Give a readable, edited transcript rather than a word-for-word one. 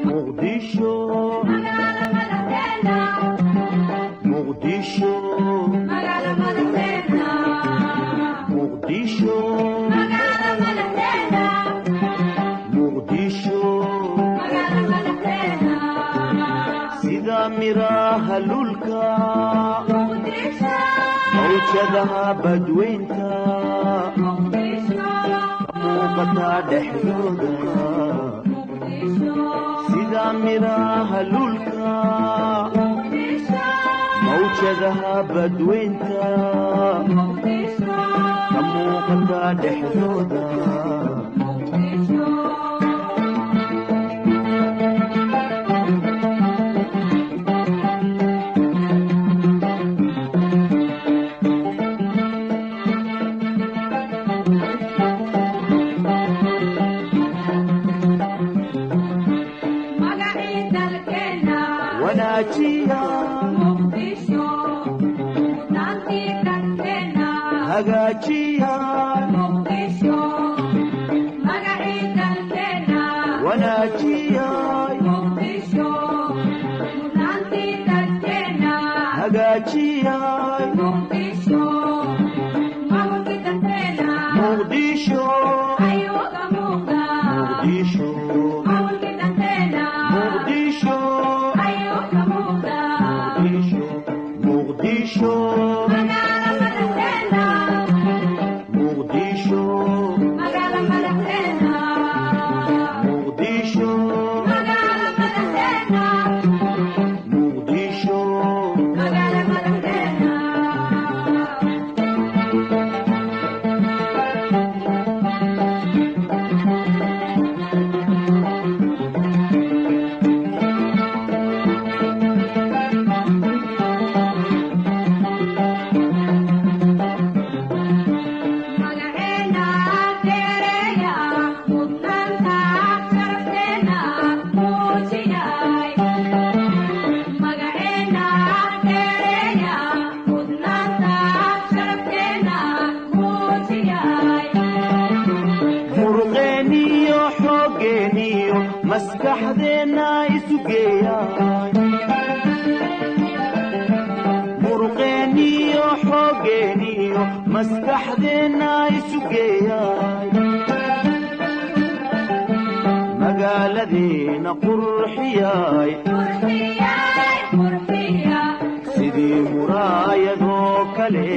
Muqdisho, Muqdisho, Muqdisho, Muqdisho, sida miraha lulka, mawjadaha badweynta, muuqata dhexdooda, sida miraha lulka, mawjadaha badweynta, ka muuqata dhexdooda. Wanaajiya, hagaajiya, wanaajiya, hagaajiya. Muqdisho, Muqdisho, Muqdisho, Muqdisho, Muqdisho, Muqdisho, Muqdisho, Muqdisho. Muruqeeniyo xooggeeniyo maskaxdeenna isu geeyay, muruqeeniyo xooggeeniyo maskaxdeenna isu geeyay, magaaladeena qurxiyay sidii muraayadoo kale.